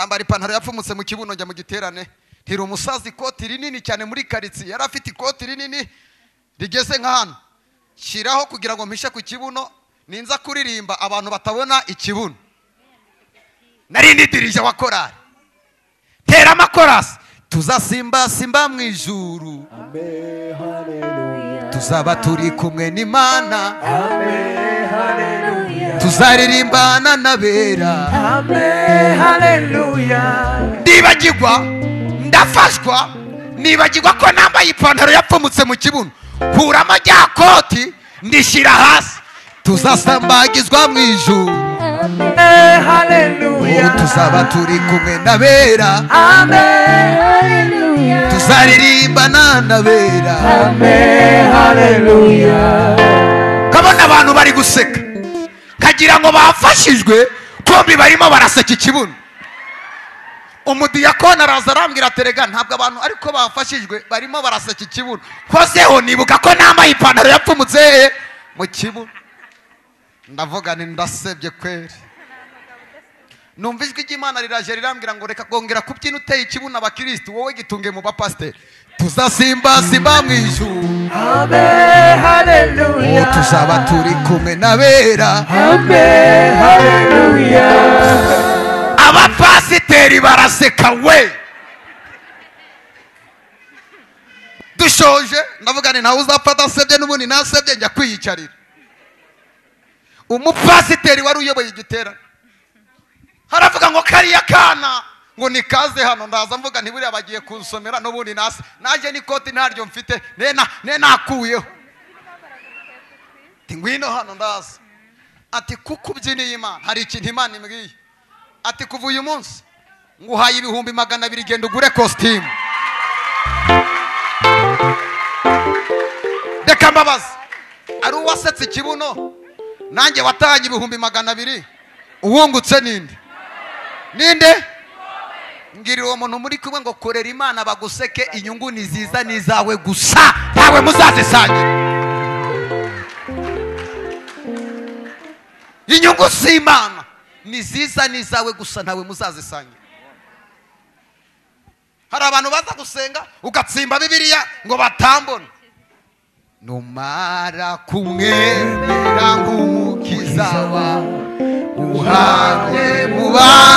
Nambara ipantaro yapfumutse mu kibuno njya mu giterane. Ntira umusaza ikoti rinini cyane muri karitsiye, yari afite ikoti rinini rigeze nka hano, shyiraho kugira ngo mpishe ku kibuno, ninza kuririmba abantu batabona ikibuno. Nari nidirije wa korari, tera amakorasi, tuzasimba simba mu ijuru, tuzaba turi kumwe n'Imana, tuzaririmbana n'abera. Ndibagirwa, ndafashwa, nibagirwa ko nambaye ipantaro yapfumutse mu kibuno, kuramo rya koti ndishyira hasi, tuzasambagizwa mu ijuru, tuzaba turi kumwe n'abera, tuzaririmbana n'abera. Kabona abantu bari guseka kagira ngo bafashijwe, kombi barimo baraseka ikibuno. Umudiyakoni araza arambwira terega ntabwo abantu ariko bafashijwe barimo baraseka ikibuno. Kozeho nibuka ko nambaye ipantaro yapfumutse mu kibuno. Ndavuga nti ndasebye kweri. Numva ijwi ry'Imana riraje rirambwira ngo reka kongera kubyina uteye ikibuno abakristo, wowe gitunge mu bapasiteri. Tuzasimba simba mu ijuru, amen haleluya, tuzaba turi kumwe n'abera, amen haleluya. Abapasiteri baraseka we. Dushoje ndavuga nti ntawe uzapfa adasebye, n'ubundi nasebye njya kwiyicarira. Umupasiteri wari uyoboye igiterane haravuga ngo kariya kana ngo nikaze hano, ndaza mvuga nti buriya bagiye kunsomera n'ubundi nase naje n'ikoti ntaryo mfite ne nakuyeho. Ati ngwino hano, ndaza. Ati kuko ubyiniye Imana hari ikintu Imana imbwiye. Ati kuva uyu munsi nguhaye 200,000 genda ugure costume. Reka mbabaze, ari uwasetse ikibuno nanjye watanye 200,000 uwungutse ninde? Ninde? Ngirira uwo muntu muri kumwe ngo korera Imana baguseke, inyungu ni ziza nizawe gusa, ntawe muzazisangira. Inyungu si Imana, ni ziza nizawe gusa, ntawe muzazisangira. Hari abantu baza gusenga ugatsimba Bibiliya ngo batambona. Numara kumwemera nk'umukiza wawe, uhanwe mu bantu